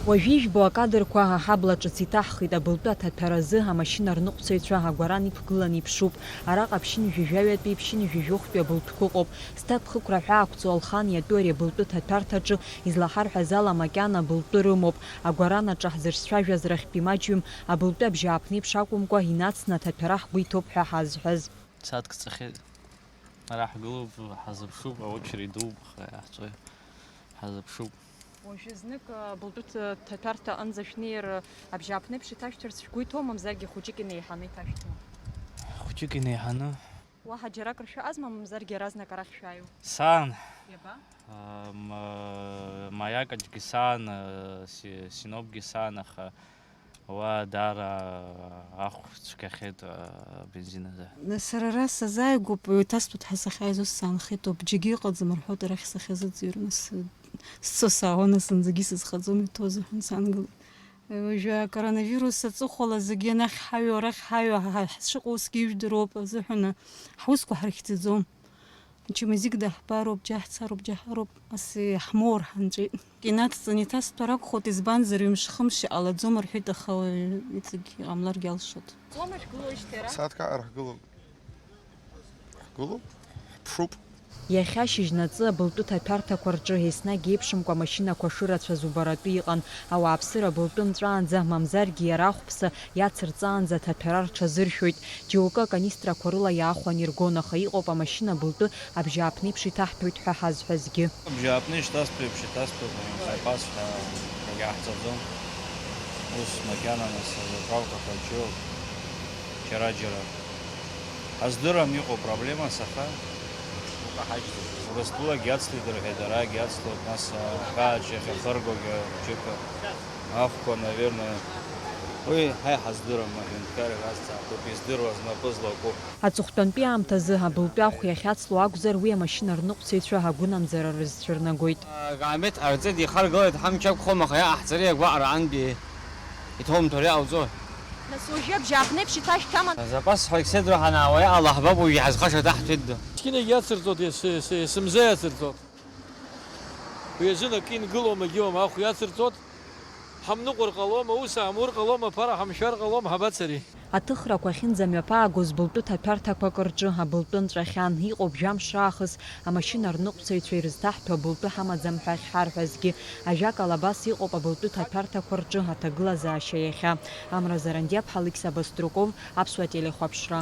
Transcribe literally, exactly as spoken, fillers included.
Уажәы ижәбо акадрқәа аҳабла ҿыц иҭаҳхит. Абылтәы аҭаҭәаразы амашьына рныҟәцаҩцәа агәаран иқәгыланы иԥшуп. Араҟа ԥшьынҩажәи жәаҩатәи, ԥшьынҩажәи жәохәтәи абылтәқәа ыҟоуп. Зҭак ԥхықәра ҳәа ақәҵоу Алхан иатәу ари абылтәы ҭаҭәарҭаҿы, излаҳарҳәаз ала, макьана абылтәы рымоуп. Агәаран аҿы ҳзырцәажәаз рахьтә имаҷҩым, абылтәы абжьааԥнеиԥш акәымкәа, инацны аҭаҭәара ҳгәы иҭоуп ҳәа ҳазҳәаз. Сааҭк ҵахьеит. Ара ҳгылоуп, ҳазыԥшуп, аочеред дууп, аха иаҳҵои, ҳазыԥшуп. Уажәы знык, а, былтәы ҭ-, ҭаҭәарҭа аҟынӡа шәнеир, абжьааԥнеиԥш иҭашәҭәарц шәгәы иҭоума, мамзаргьы хәыҷык инеиҳаны иҭашәҭуа? Хәыҷык инеиҳаны. Уаҳа џьарак ршәыҟазма, мамзаргьы иаразнак арахь шәааиуа? Саан. Иаба? А, ма-, Маиакаҿгьы саан, а, си-, Синопгьы саан, аха уа даара ахә цәгьахеит, а, абензин азы. Нас сара ара сазааигәоуп, еиҭасҭоит ҳәа сахьааиз ус саанхеит ауп, џьаргьы ыҟаӡам рҳәоит арахь сахьазыӡырҩуа, нас сцо саауа, нас зынӡагьы сызхаӡом, иҭоу азыҳәан сангылеит. Уажәы акоронавирус аҵыхәала зегьы анахь ҳаҩуа, арахь ҳаҩуа, ҳа-, ҳа-, ҳшыҟоу усгьы ижәдыруоуп азыҳәан ҳусқәа ҳрыхьӡаӡом. Ачымазик даҳбароуп, џьаҳцароуп, џьаҳароуп, ас иаҳмоур ҳанҵәеит. Инацҵаны иҭасҭәар акәхоит, избанзар, ҩымш-хымш иҟалаӡом рҳәеит, аха уаҩ иҵегь иҟамларгьы алшоит. Ӡом шәгылоижьҭеи ара? Сааҭк аҟара ҳгылоуп. Ҳгылоуп, ҳԥшуп. Иахьа шьыжьнаҵы абылтәы ҭаҭәарҭақәа рҿы еснагь еиԥшымкәа амашьынақәа шырацәаз убаратәы иҟан. Ауааԥсыра абылтәы нҵәаанӡа, мамзаргьы иара ахәԥса иацырҵаанӡа аҭаҭәара рҽазыршәоит. Џьоукы аканистрақәа рыла иаахәаны иргон, аха иҟоуп амашьына былтәы абжьааԥнеиԥш иҭаҳҭәоит ҳәа ҳазҳәазгьы. Абжьааԥны ишҭасҭәеиԥш иҭасҭәоит, запас ҳәа акгьы ҟаҳҵаӡом. Ус макьана нас азаправкақәа џьоук, џьара-џьара. Ҳаздырам иҟоу проблемас, аха уҟаҳаҷӡом. Урыстәылагь иацлеит рҳәеит, арагь иацлоит, нас ахааҿ иахьахыргогьы џьыка. Ахәқәа, наверное, уи ҳа иҳаздырам, аҳәынҭқар иҳазҵаатәуп, издыруа знапы злаку. Аҵыхәтәантәи аамҭазы абылтәы ахә иахьацло акәзар, уи амашьына рныҟәцаҩцәа агәынамӡара рызцәырнагоит. Акаамеҭ ҟарҵеит, ихаргалеит, ҳамч ақәхом, аха иаҟаҳҵари агәаҟра антәи иҭоумҭар иҟауҵо? Нас уажәы абжьааԥнеиԥш иҭашәҭама? Запас ҳәа екседру ҳанаауа иҟала ҳбап уажә иҳазхаша даҳҭеит ду. Мышкина иацырҵоит, ес-, ес-, есымза иацырҵоит. Уи азын акы ингылом, агьыуам, ахә иацырҵоит. Ҳамныҟәар ҟалома, ус ҳамур ҟалома, ԥара ҳамшәар ҟалом, ҳабацари? Аҭыхрақәа ахьынӡамҩаԥаагоз былтәы ҭаҭәарҭақәак рҿы абылтәы нҵәахьан, иҟоуп жәамш раахыс амашьына рныҟәцаҩцәа ирызҭаҳҭәо абылтәы ҳамаӡам ҳәа ахьҳарҳәазгьы. Ажәакала, абас иҟоуп абылтәы ҭаҭәарҭақәа рҿы аҭагылазаашьа иахьа. Амра Зарандиаԥҳа, Алықьса Баструков, Аԥсуа телехәаԥшра.